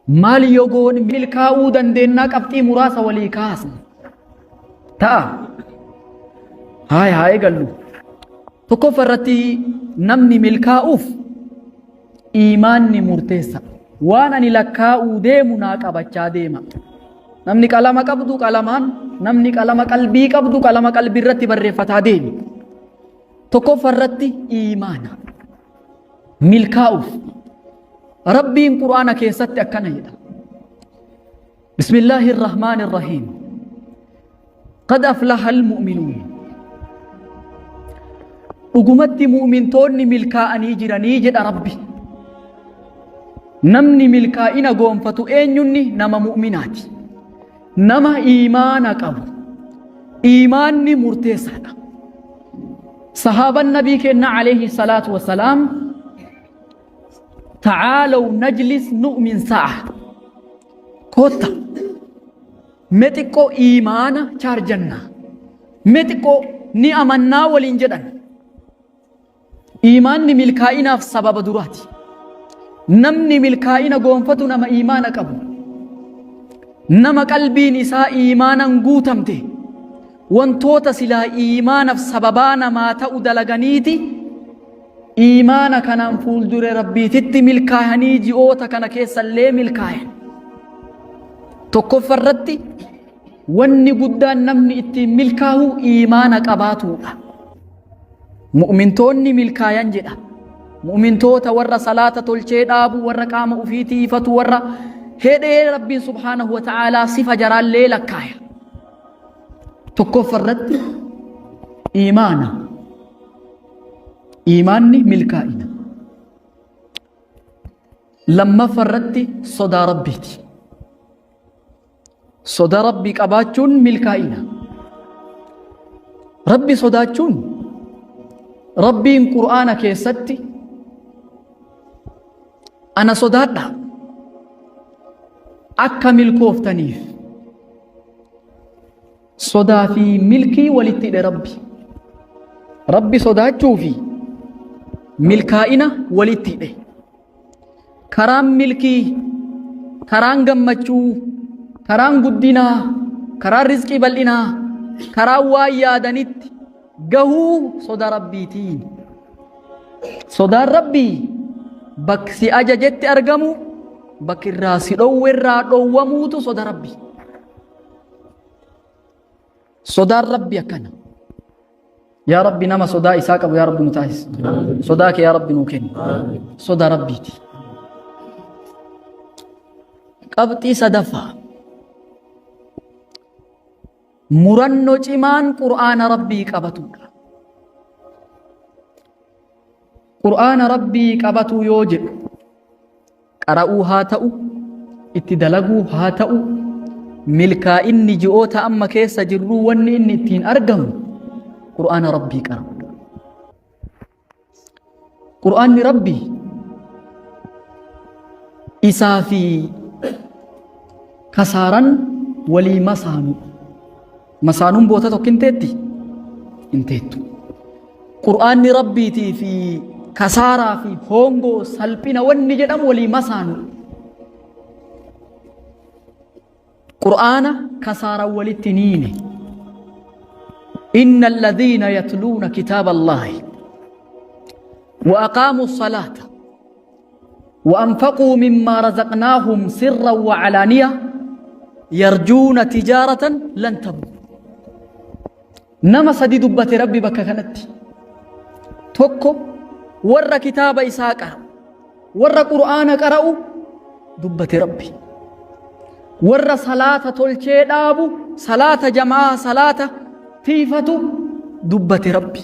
Maal yoo goone milkaa'uu dandeennaa qabxii muraasa walii kaasna. Ta'a. Haaya haa eegallu. Tokkoffaa irratti namni milkaa'uuf iimaanni murteessa. Waan ani lakkaa'uu deemu naa qabachaa deema. Namni qalama qabdu qalamaan, namni qalama qalbii qabdu qalama qalbii irratti barreeffataa deemi. Tokkoffaa irratti iimaana. Milkaa'uuf. Rabbiin Qur'aana keessatti akkana jedha. Bismillaahi irrahmaani irrahiim. Qad aflaha almu'minuun. Dhugumatti mu'mintoonni milkaa'anii jiranii jedha Rabbi. Namni milkaa'ina goonfatu eenyunni nama mu'minaati. Nama iimaana qabu. Iimaanni murteessaadha. Sahaaban nabii keenna alayhi salaatu wassalaam ta'aalaw najlis nu'min sa'a. Kootta. Me xiqqoo iimaana chaarjanna. Me xiqqoo ni amannaa waliin jedhan. Iimaanni milkaa'inaaf sababa duraati. Namni milkaa'ina goonfatu nama iimaana qabu. Nama qalbiin isaa iimaanan guutamte wantoota silaa iimaanaf sababaa namaa ta'u dalaganiiti iimaana kanaan fuuldure rabbiititti milkaahanii ji'oota kana keessallee milkaayan. Tokkoffa irratti wanni guddaan namni ittiin milkaahu iimaana qabaatuudha. Mu'mintoonni milkaayan jedha. Mu'mintoota warra salaata tolchee dhaabu, warra qaama ufii tiifatu, warra hedhee Rabbiin subhaanahu wa ta'aalaa sifa jaraallee lakkaaya. Tokkoffa irratti iimaana. Iimaanni milkaa'ina. Lammaffa irratti sodaa Rabbiiti. Sodaa Rabbii qabaachuun milkaa'ina. Rabbi sodaachuun Rabbiin Qur'aana keessatti ana sodaadha akka milkooftaniif sodaa fi milkii walitti hidhe Rabbi. Rabbi sodaachuu fi milkaa'ina walitti hidhe. Karaan milkii, karaan gammachuu, karaan guddinaa, karaan rizqii bal'inaa, karaan waan yaadanitti gahuu sodaa Rabbiitiin. Sodaan Rabbii bakki si ajajetti argamu, bakki irraa si dhowwe irraa dhowwamuutu soda Rabbii. Sodaan Rabbi akkana. Yaa Rabbi nama sodaa isaa qabu yaa Rabbi nu taasisi. Sodaa kee yaa Rabbi nuu kenni. Sodaa Rabbiiti. Qabxii sadaffaa. Murannoo cimaan Qur'aana Rabbii qabatudha. Qur'aana Rabbii qabatuu yoo jedhu qara'uu haa ta'u, itti dalaguu haa ta'u, milkaa'inni ji'oota amma keessa jirruu wanni inni ittiin argamu Qur'aana Rabbii qara'uudha. Qur'aanni Rabbii isaa fi kasaaran walii masaanu. Masaanuun boota tokko hin teetti? Hin teettu. Qur'aanni Rabbiitii fi kasaaraa fi hoongoo salphina wanni jedhamu walii masaanu. Qur'aana kasaaran walitti niine. Inna alladhiina yatluuna kitaaba Allaahi wa aqaamuu salaata wa anfaquu mimmaa razaqnaahum sirran wa calaaniya yarjuuna tijaaratan lan tabuur. Nama sadi dubbate Rabbi bakka kanatti. Tokko warra kitaaba isaa qara'u, warra Qur'aana qara'u dubbate Rabbi. Warra salaata tolchee dhaabu, salaata jama'aa, salaata tiifatu dubbate Rabbi.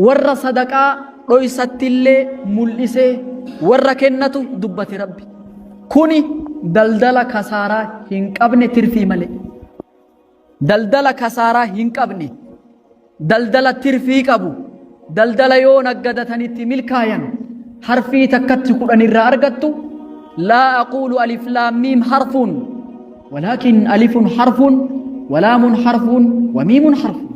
Warra sadaqaa dhoysattillee mul'isee warra kennatu dubbate Rabbi. Kuni daldala kasaaraa hin qabne tirfii malee. Daldala kasaaraa hin qabne, daldala tirfii qabu, daldala yoo naggadatanitti milkaayan, harfii takkatti 10 irraa argattu, laa aquulu alif laam miim harfun, walaakin alifun harfun, walaamun harfun, wamiimun harfun.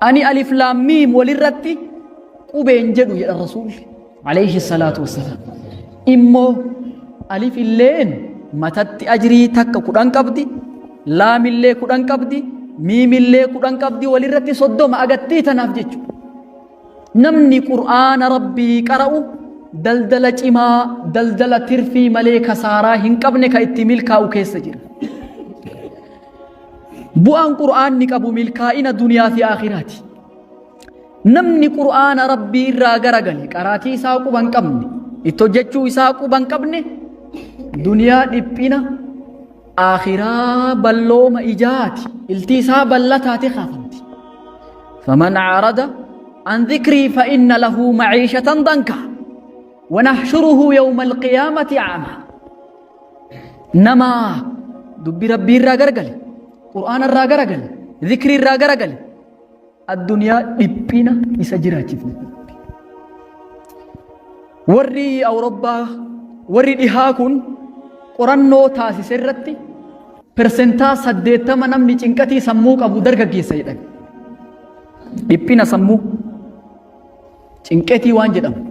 Ani alif laam miim walirratti qubeen jedhu jedha Rasuulli alayhi salaatu wassalaam. Immoo Alif illeen matatti ajrii takka 10 qabdi, laamillee 10 qabdi, miimillee 10 qabdi, walirratti 30 agattii tanaaf jechuudha. Namni Qur'aana Rabbii qara'u daldala cimaa, daldala tirfii malee kasaaraa hin qabne ka itti milkaa'u keessa jira. Bu'aan Qur'aanni qabu milkaa'ina duniyaa fi aakhiraati. Namni Qur'aana Rabbii irraa garagale, qaraatii isaa quba hin qabne, itti hojjechuu isaa quba hin qabne, duniyaa dhiphina, aakhiraa ballooma ijaati, iltii isaa ballataate kaafamti. Faman a'rada an dhikrii fa inna lahu ma'iishatan danka wa nahshuruhu yawma alqiyaamati a'maa. Nama dubbi Rabbii irraa garagale, Qur'aana irraa garagale, dhikrii irraa garagale, addunyaa dhiphina isa jiraachifne. Warri Awurooppaa, warri dhihaa kun qorannoo taasise irratti 80% namni cinqatii sammuu qabu dargaggeessa jedhan. Dhiphina sammuu cinqetii waan jedhamu.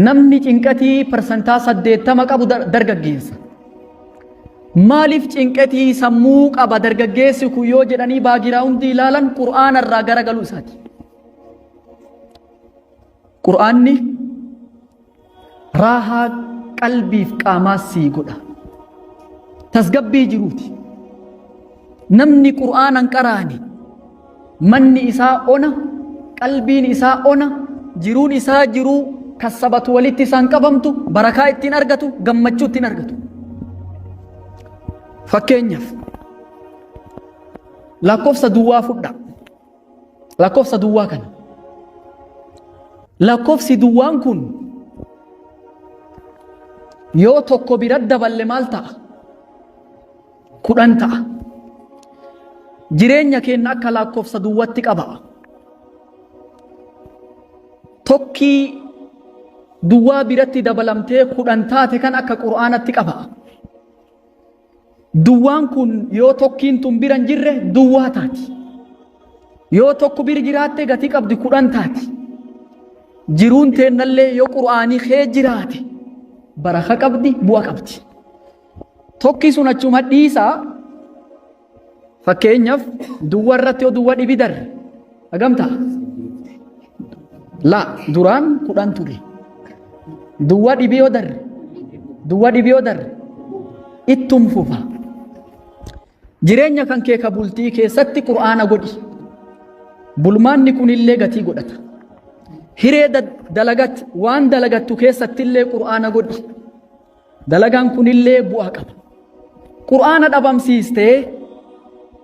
Namni cinqatii 80% qabu dargaggeessa. Maaliif cinqetii sammuu qaba dargaggeessi kun yoo jedhanii baagiraawundii ilaalan Qur'aana irraa garagaluu isaati. Qur'aanni raahaa qalbiif qaamaa sii godha. Tasgabbii jiruuti. Namni Qur'aana hin qaraane manni isaa ona, qalbiin isaa ona, jiruun isaa jiruu kassabatu walitti isaan qabamtu, barakaa ittiin argatu, gammachuu ittiin argatu. Fakkeenyaaf lakkoofsa duwwaa fudha. Lakkoofsa duwwaa kana. Lakkoofsi duwwaan kun yoo tokko bira daballe maal ta'a? 10 ta'a. Jireenya keenya akka lakkoofsa duwwatti qaba. Tokkii duwwaa biratti dabalamtee 10 taate kan akka Qur'aanatti qaba. Duwwaan kun yoo tokkiin tun bira hin jirre duwwaa taati. Yoo tokko bira jiraatte gatii qabdi 10 taati. Jiruun teennallee yoo Qur'aanii kee jiraate baraka qabdi, bu'a qabdi. Tokki sun achuma dhiisaa. Fakkeenyaaf duwwa irratti yoo duwwa dhibi darre hagam ta'a? La duraan 10 ture. Duwwa dhibi yoo darre, duwwa dhibi yoo darre ittum fufa. Jireenya kan kee ka bultii keessatti Qur'aana godhi. Bulmaanni kunillee gatii godhata. Hiree dalagat waan dalagattu keessattillee Qur'aana godhi. Dalagaan kunillee bu'aa qaba. Qur'aana dhabamsiistee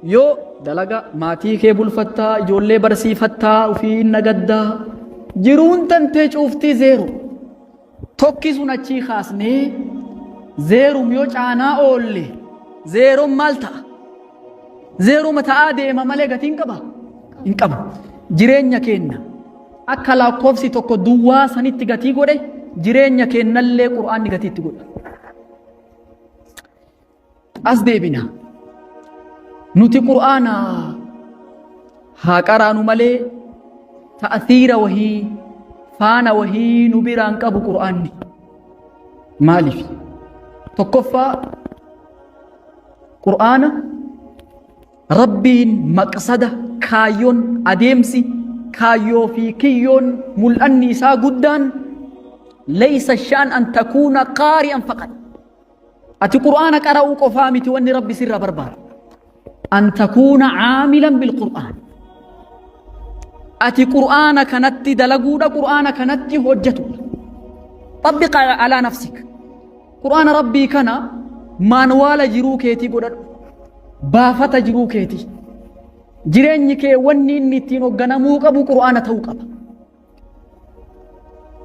yoo dalaga maatii kee bulfattaa, ijoollee barsiifattaa, ofii nagaddaa, jiruun tantee cuuftii zeero. Tokki sun achii kaasnee zeerum yoo caanaa oolle zeeroon maal ta'a? Zeeruma ta'aa deema malee gatiin qaba? Hin qabu. Jireenya keenya akka lakkoofsi tokko duwwaa sanitti gatii godhe jireenya keennallee Qur'aanni gatii itti godha. As deebina. Nuti Qur'aana haa qaraanu malee ta'athiira wahii faana wahii nu biraan qabu Qur'aanni. Maaliif? Tokkoffaa, Qur'aana Rabbiin maqsada, kaayyoon, adeemsi, kaayyoo fi kiyyoon mul'anni isaa guddaan laysa sha'an an takuuna qaari'an faqat. Ati Qur'aana qara'uu qofaa miti wanni Rabbi sirraa barbaadu. An takuuna caamilan bil Qur'aan. Ati Qur'aana kanatti dalaguudha, Qur'aana kanatti hojjetuudha. Xabbiqa alaa nafsik. Qur'aana Rabbii kana maanwaala jiruu keetii godhadhu. Baafata jiruu keetii. Jireenyi kee wanni inni ittiin hoogganamuu qabu Qur'aana ta'uu qaba.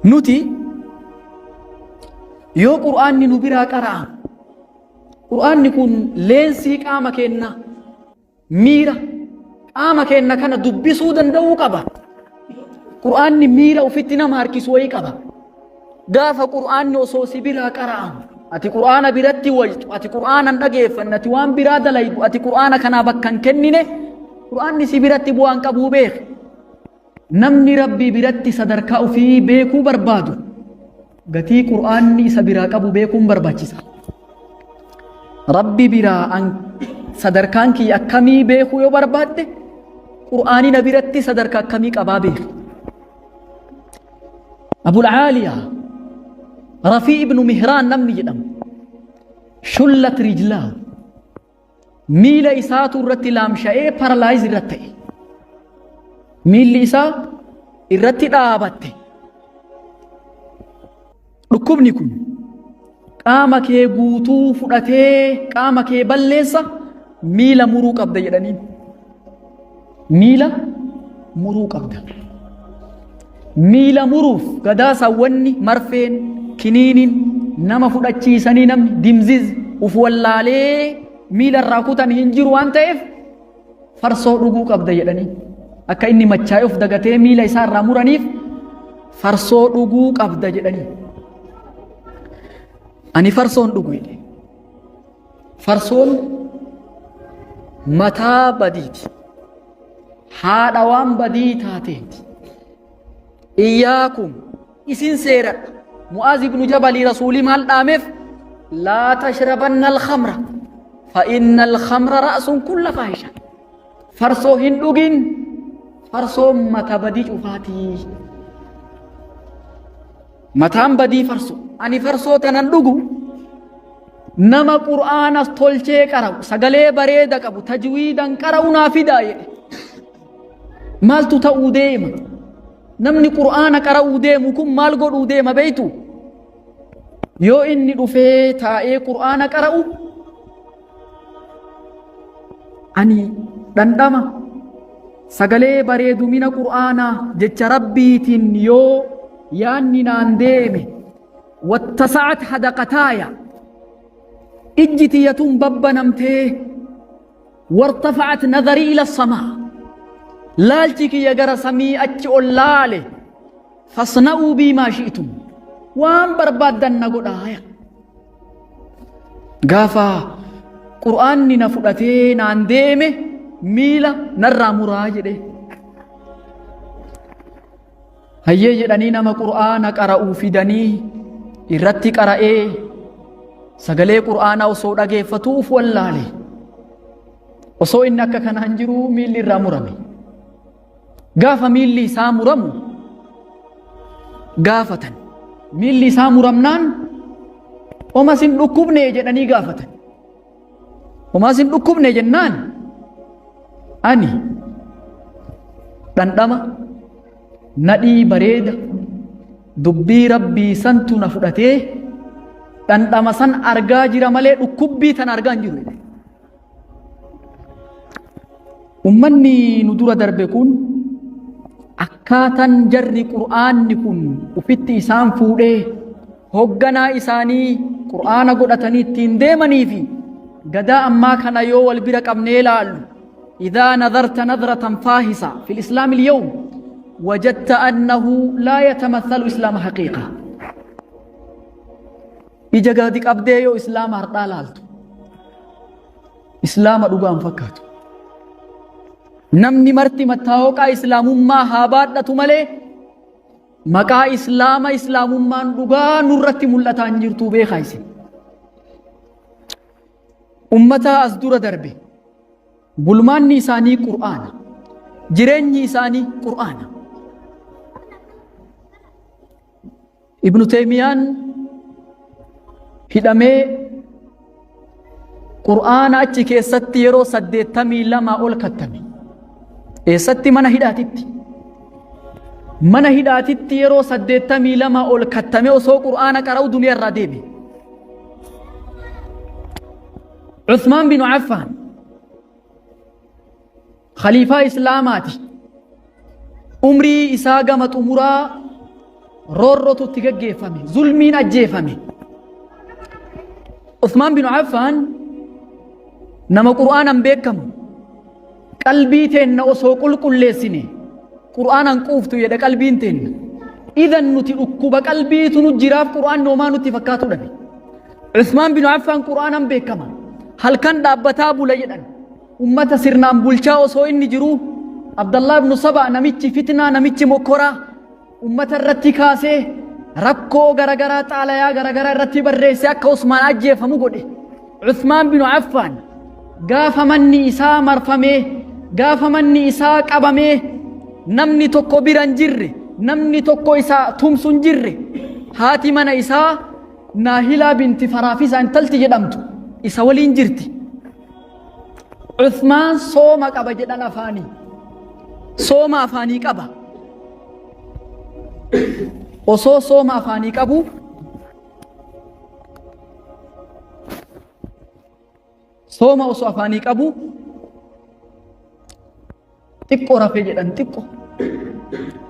Nuti yoo Qur'aanni nu biraa qara'amu, Qur'aanni kun leensii qaama keenyaa, miira qaama keenna kana dubbisuu danda'uu qaba. Qur'aanni miira ofitti nama harkisu wayii qaba. Gaafa Qur'aanni osoo si biraa qara'amu, ati Qur'aana biratti waytu, ati Qur'aana hin dhageeffanne, ati waan biraa dalaydu, ati Qur'aana kanaa bakka hin kennine, Qur'aanni si biratti bu'aan qabuu beeki. Namni Rabbii biratti sadarkaa ofii beekuu barbaadu. Gatii Qur'aanni isa biraa qabu beekuun barbaachisa. Rabbi biraa an sadarkaan kiyya akkamii beekuu yoo barbaadde Qur'aanii na biratti sadarkaa akkamii qabaa beeki. Abul Caaliyaa Rafii ibnu Mihraan namni jedhamu shullat rijlaahu miila isaatu irratti laamsha'ee paralaayiz irratti ta'e. Miilli isaa irratti dhaabatte. Dhukkubni kun qaama kee guutuu fudhatee qaama kee balleessa miila muruu qabda jedhaniin. Miila muruu qabda. Miila muruuf gadaa sawwanni marfeen kiniinin nama fudhachiisanii namni dimziz uf wallaalee miila irraa kutan hin jiru waan ta'eef farsoo dhuguu qabda jedhanii akka inni machaa'ee of dagatee miila isaa irraa muraniif farsoo dhuguu qabda jedhanii. Ani farsoon dhugu jedhe. Farsoon mataa badiiti. Haadha waan badii taateeti. Iyyaakum isin seeradha. Mu'aaz ibnu Jabalii rasuulii maal dhaameef? Laa tashrabanna alkhamra fa inna alkhamra ra'sun kulla faahisha. Farsoo hin dhugin farsoon mata badii cufaatii. Mataan badii farsoo. Ani farsoo tanan dhugu nama qur'aanas tolchee qara'u sagalee bareeda qabu tajwiidan qara'u naa fidaa jedhe. Maaltu ta'uu deema? Namni qur'aana qara'uu deemu kun maal godhuu deema beektu? Yoo inni dhufee taa'ee qur'aana qara'u ani dhandhama sagalee bareedumina qur'aanaa jecha rabbiitiin yoo yaanni naan deeme wattasa'at hadaqataaya ijji tiyya tun babbanamtee wartafa'at nadarii ila samaa laalchi kiyya gara samii achi ol laale fasna'uu bii maa shi'tum waan barbaaddan na godhaaya Gaafa qur'aanni na fudhatee naan deeme miila narraa muraa jedhe. Hayyee jedhanii nama qur'aana qara'uu fidanii irratti qara'ee sagalee qur'aanaa osoo dhageeffatuu uf wallaale. Osoo inni akka kanaan jiru miilli irraa murame. Gaafa miilli isaa muramu gaafatan. Miilli isaa muramnaan oma sin dhukkubne jedhanii gaafatan. Homaa sin dhukkubne jennaan ani dhandhama nadhii bareeda dubbii rabbii santu na fudhatee dhandhama san argaa jira malee dhukkubbii tan argaa hin jiru. Ummanni nu dura darbe kun akkaataan jarri qur'aanni kun ufitti isaan fuudhee hogganaa isaanii qur'aana godhatanii ittiin deemanii fi gadaa ammaa kana yoo wal bira qabnee ilaallu إذا نظرت نظرة فاحصة في الإسلام اليوم وجدت أنه لا يتمثل إسلام حقيقة Ija gadi qabdee yoo islaama har'aa laaltu islaama dhugaa hin fakkaatu. Namni marti mattaawaqaa islaamummaa haa baadhatu malee maqaa islaama islaamummaan dhugaa nurratti mul'ataa hin jirtu beekaa isin. Ummata as dura darbe bulmaanni isaanii qur'aana jireenyi isaanii qur'aana. Ibnu Teeymiyaan hidhamee Qur'aana achi keessatti yeroo 82 ol kattame. Eessatti mana hidhaatitti? Mana hidhaatitti yeroo 82 ol kattame osoo Qur'aana qara'u duniyaa irraa deeme. Uthmaan bin Affaan Khaliifaa Islaamaati. Umrii isaa gama xumuraa roorrotu itti gaggeeffame. Zulmiin ajjeefame. Uthmaan bin Affaan nama Qur'aanan beekamu. Qalbii teenna osoo qulqulleessine Qur'aanan quuftu jedhe qalbiin teenna. Idan nuti dhukkuba qalbiitu nu jiraaf Qur'aan homaa nutti fakkaatu dhabe. Uthmaan bin Affaan Qur'aanan beekama. Halkan dhaabbataa bula jedhan. Ummata sirnaan bulchaa osoo inni jiruu Abdallah ibn Saba namichi fitnaa namichi mokkoraa ummata irratti kaasee Rakkoo garagaraa xaalayaa garagaraa irratti barreessee akka Usmaan ajjeefamu godhe. Usmaan binu Affaan gaafa manni isaa marfamee, gaafa manni isaa qabamee, namni tokko bira hin jirre, namni tokko isa tumsu hin jirre, haati mana isaa Naahilaa binti Faraafisaa intalti jedhamtu isa waliin jirti. Usmaan sooma qaba jedhan afaanii. Sooma afaanii qaba. Osoo sooma afaanii qabu sooma osoo afaanii qabu xiqqoo rafee jedhan xiqqoo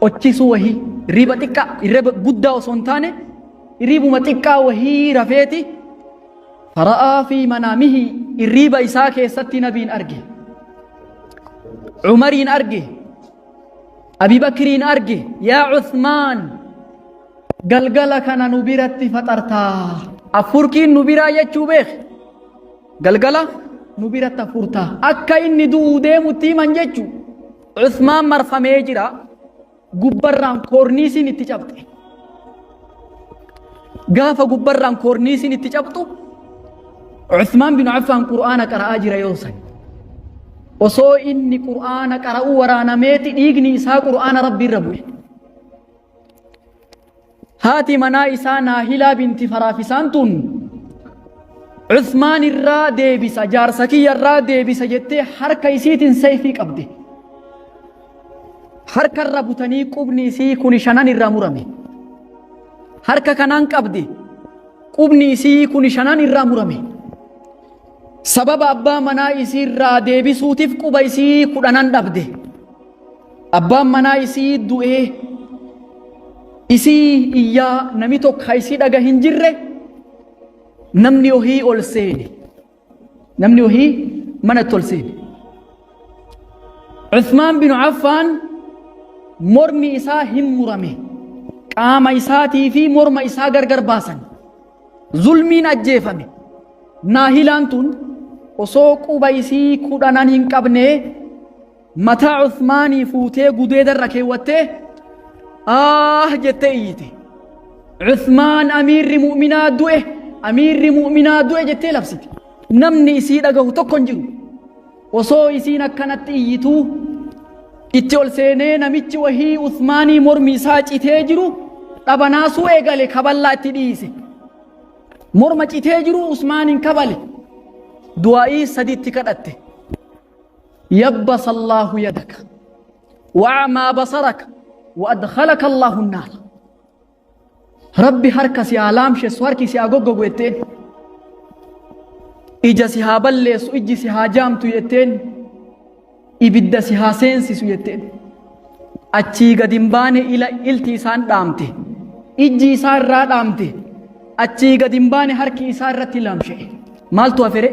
ochisuu wahii riba xiqqaa hirriba guddaa osoo hin taane hirribuma xiqqaa wahii rafeeti fara'aa fi manaamihi hirriba isaa keessatti nabiin arge Umariin arge Abi Bakriin arge yaa Uthmaan galgala kana nu biratti faxartaa afurkiin nu biraa jechuu beek Galgala nu biratti afurtaa. Akka inni du'uu deemutti himan jechu. Usmaan marfamee jira. Gubbarraan koorniisiin itti cabxe. Gaafa gubbarraan koorniisiin itti cabxu Usmaan bin Affaan Qur'aana qara'aa jira yoo san. Osoo inni Qur'aana qara'uu waraanameeti dhiigni isaa Qur'aana Rabbiirra bu'e. Haati manaa isaa Naahilaa binti Faraafisaan tun Usmaan irraa deebisa jaarsa kiyya irraa deebisa jettee harka isiitiin seeyfii qabde. Harka irra butanii qubni isii kuni shanan irraa murame. Harka kanaan qabde qubni isii kuni shanan irraa murame. Sababa abbaa manaa isii irraa deebisuutiif quba isii kudhanan dhabde. Abbaan manaa isii du'ee isii iyyaa nami tokko ha isii dhaga hin jirre namni ohii ol seene. Namni ohii manatti ol seene. Uthmaan bin Affaan mormi isaa hin murame. Qaama isaatii fi morma isaa gargar baasan. Zulmiin ajjeefame. Naahilaan tun osoo quba isii kudhanan hin qabne mataa Uthmaanii fuutee gudeeda irra keewwattee aah jettee iyyite. Uthmaan amiirri mu'minaa du'e amiirri mu'minaa du'e jettee labsite. Namni isii dhagahu tokko hin jiru. Osoo isiin akkanatti iyyituu itti ol seenee namichi wahii Uthmaanii mormi isaa citee jiru dhabanaasuu eegale kaballaa itti dhiise. Morma citee jiru Usmaaniin kabale. Du'aa'ii sadiitti kadhatte. Yabbasa Allaahu yadaka wa'amaa basaraka wa'adkhalaka Allaahu naara. Rabbi harka si haa laamshessu harki si haa goggogu jetteen. Ija si haa balleessu ijji si haa jaamtu jetteen. Ibidda si haa seensisu jetteen. Achii gad hin baane ila ilti isaan dhaamte. Ijji isaa irraa dhaamte. Achii gad hin baane harki isaa irratti laamsha'e. Maaltu hafere?